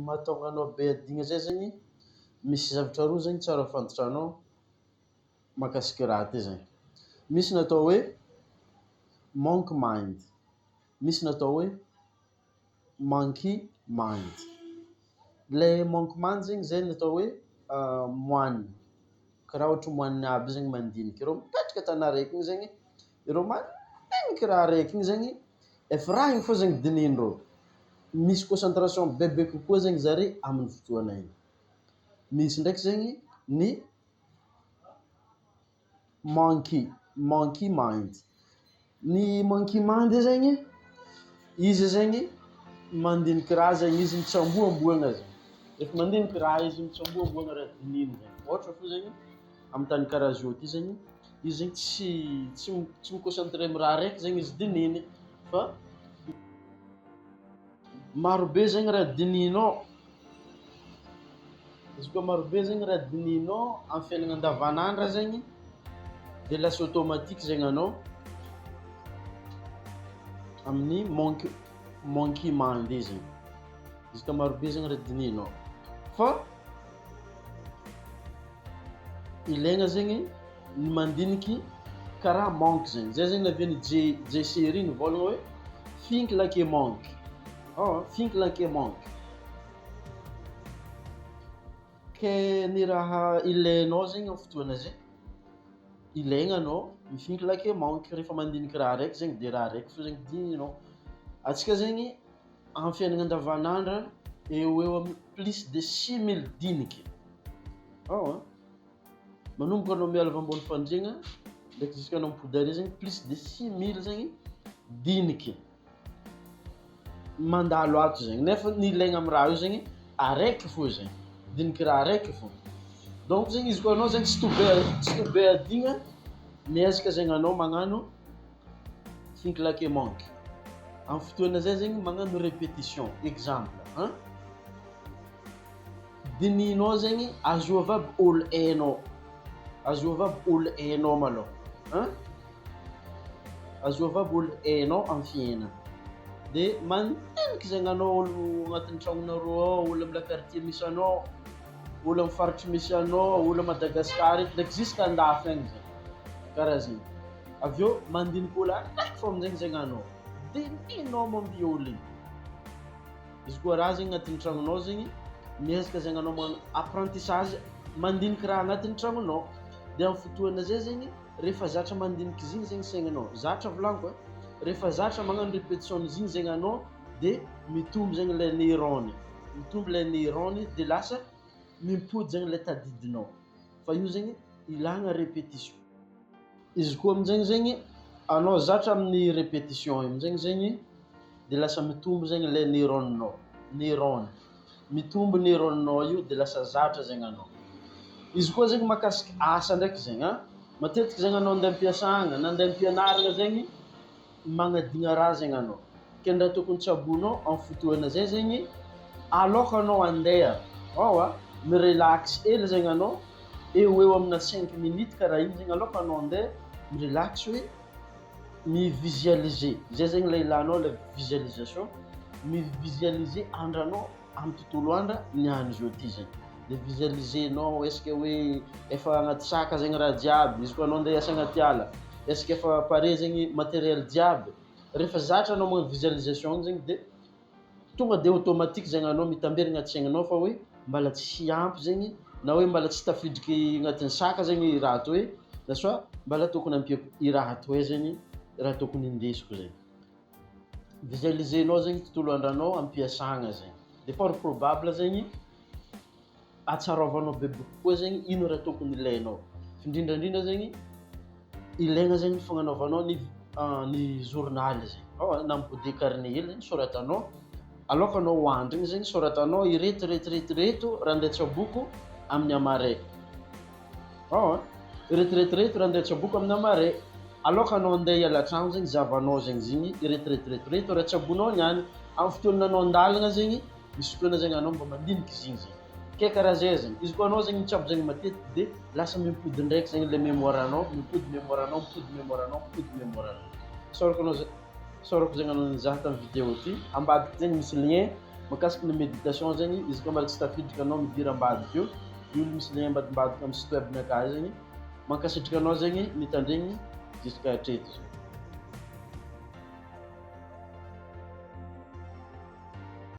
Mahatonga anao be adigna zay zegny, misy zavatra roa zegny tsara fantatranao mahakasiky raha ty zegny. Misy ny atao hoe monk mind, misy ny atao hoe monkey mind. Lay monk mind zegny zay ny atao hoe moine, karaha ohatry moine aby io zegny mandiniky, ireo mipetraka an-tany araiky igny zegny, ireo mandiniky raha araiky igny zegny, efa raha igny fô zegny dinihindreo. Misy concentration bebe kokoa zegny zare amin'ny fotoana iny. Misy ndraiky zegny ny monkey, monkey mind. Ny monkey mind zegny, izy zegny mandiniky raha zegny izy mitsamboamboana zegny. Rehefa mandiniky raha izy mitsamboamboana raha dinihiny zegny. Ohatra fo zegny amin'ny tany karaha zao ty zegny, izy zegny tsy tsy tsy mi-concentrer amin'ny raha araiky zegny izy dinihiny fa marobe zegny raha dinihinao, izy koa marobe zegny raha dinihinao amin'ny fiainana andavanandro zegny de lasa automatique zegny anao amin'ny manque monkey mind io zegny, izy koa marobe zegny raha dinihinao fa ilaigna zegny ny mandiniky karaha monk zegny, zay zegny nahavian'i J J Sherry nivôlagna hoe think like a monk, think like a monk. Ke ny raha ilainao zegny amin'ny fotoana zay, ilaigna anao mi-think like a monk, rehefa mandiniky raha araiky zegny de raha araiky fô zegny dinihinao. Antsika zegny amin'ny fiainana andavanandra eo ho eo amin'ny plus de 6000 diniky. Manomboka anao miala avy ambony fandriagna ndraiky jusqu'à anao mipody ary zegny plus de 6000 zegny diniky mandalo ato zegny nefa ny ilaigna amy raha io zegny araiky fô zegny, diniky raha araiky fô. Donc zegny izy koa anao zegny tsy to be tsy to be adigna miezaka zegny anao magnano think like a monk. Amy fotoana zay zegny magnano répétition, exemple ein. Dinihinao zegny azovy aby olo hainao, azovy aby olo hainao malôha ein, azovy aby olo hainao amin'ny fiainana, de mandiniky zegny anao olo agnatin'ny tragnonareo ao, olo amy la quartier misy anao, olo amy faritry misy anao, olo à Madagascar eto ndraiky jusque andafy agny zegny, karaha zegny, avy eo mandiniky olo araiky fô aminjegny zegny anao, dinihinao momba i olo igny. Izy koa raha zegny agnatin'ny tragnonao zegny, miezaka zegny anao magnano apprentissage mandiniky raha agnatin'ny tragnonao, de amin'ny fotoana zay zegny rehefa zatra mandiniky izy igny zegny saigninao, zatra volagniko e, rehefa zatra magnano répétition an'izy igny zegny anao de mitombo zegny lay neurone, mitombo lay neurone de lasa mimpody zegny lay tadidinao fa io zegny ilagna répétition. Izy koa amin'izegny zegny anao zatra amin'ny répétition io amin'izegny zegny de lasa mitombo zegny lay neurone-nao, neurone, mitombo neurone-nao io de lasa zatra zegny anao. Izy koa zegny mahakasiky asa ndraiky zegny an, matetiky zegny anao andeha am-piasagna na andeha am-pianaragna zegny magnadigna raha zegny anao, ke ny raha tokony tsaboinao amin'ny fotoana zay zegny aloka anao andeha ao a, mi-relax hely zegny anao eo ho eo amina cinq minutes karaha igny zegny aloka anao andeha mi-relax hoe mi-visualiser, zay zegny le ilanao le visualisation, mi-visualiser andranao amin'ny tontolo andra niany zao ty zegny, de visualiser-nao est ce que hoe efa agnaty saka zegny raha jiaby, izy koa anao andeha hiasa agnaty ala, est ce que efa pare zegny matériel jiaby, rehefa zatra anao magnano visualisation igny zegny de tonga de automatique zegny anao mitamberigna an-tsaignanao fa hoe mbala tsy ampy zegny na hoe mbala tsy tafidriky agnatin'ny saka zegny raha toy na soit mbala tokony ampiako i raha toy zegny raha tokony indesiko zegny. Visualiser-nao zegny tontolo andranao ampiasagna zegny de fort probable zegny ahatsaraovanao bebe kokoa zegny ino raha tokony ilainao, f'indrindrandrindra zegny ilaigna zegny ny fagnanaovanao ny ny journal zegny, ao na mipody carnet hely zegny soratanao aloka anao hoandry igny zegny soratanao ireto reto reto reto raha andeha tsaboiko amin'ny hamaray. Ao ireto reto reto raha andeha tsaboiko amin'ny hamaray. Aloka anao andeha hiala tragno zegny zahavanao zegny izy igny ireto reto reto reto raha tsaboinao niany. Amin'ny fotoana anao an-dalana zegny misy fotoana zegny anao mba mandiniky izy igny zegny. Ke karaha zay zegny. Izy koa anao zegny mitsabo zegny matetiky de lasa mimpody ndraiky zegny le mémoire-nao, mimpody mémoire-nao, mimpody mémoire-nao, mimpody mémoire-nao. Isaorako anao ze- isaorako zegny anao nizaha tamin'ny vidéo ty. Ambadiky zegny misy lien. Mahakasiky ny méditation zegny, izy koa mbola tsy tafiditra anao, midira ambadika io, io misy lien ambadimbadika amin'ny site web-nakà io zegny. Mankasitraka anao zegny nitandregny jusqu'à hatreto.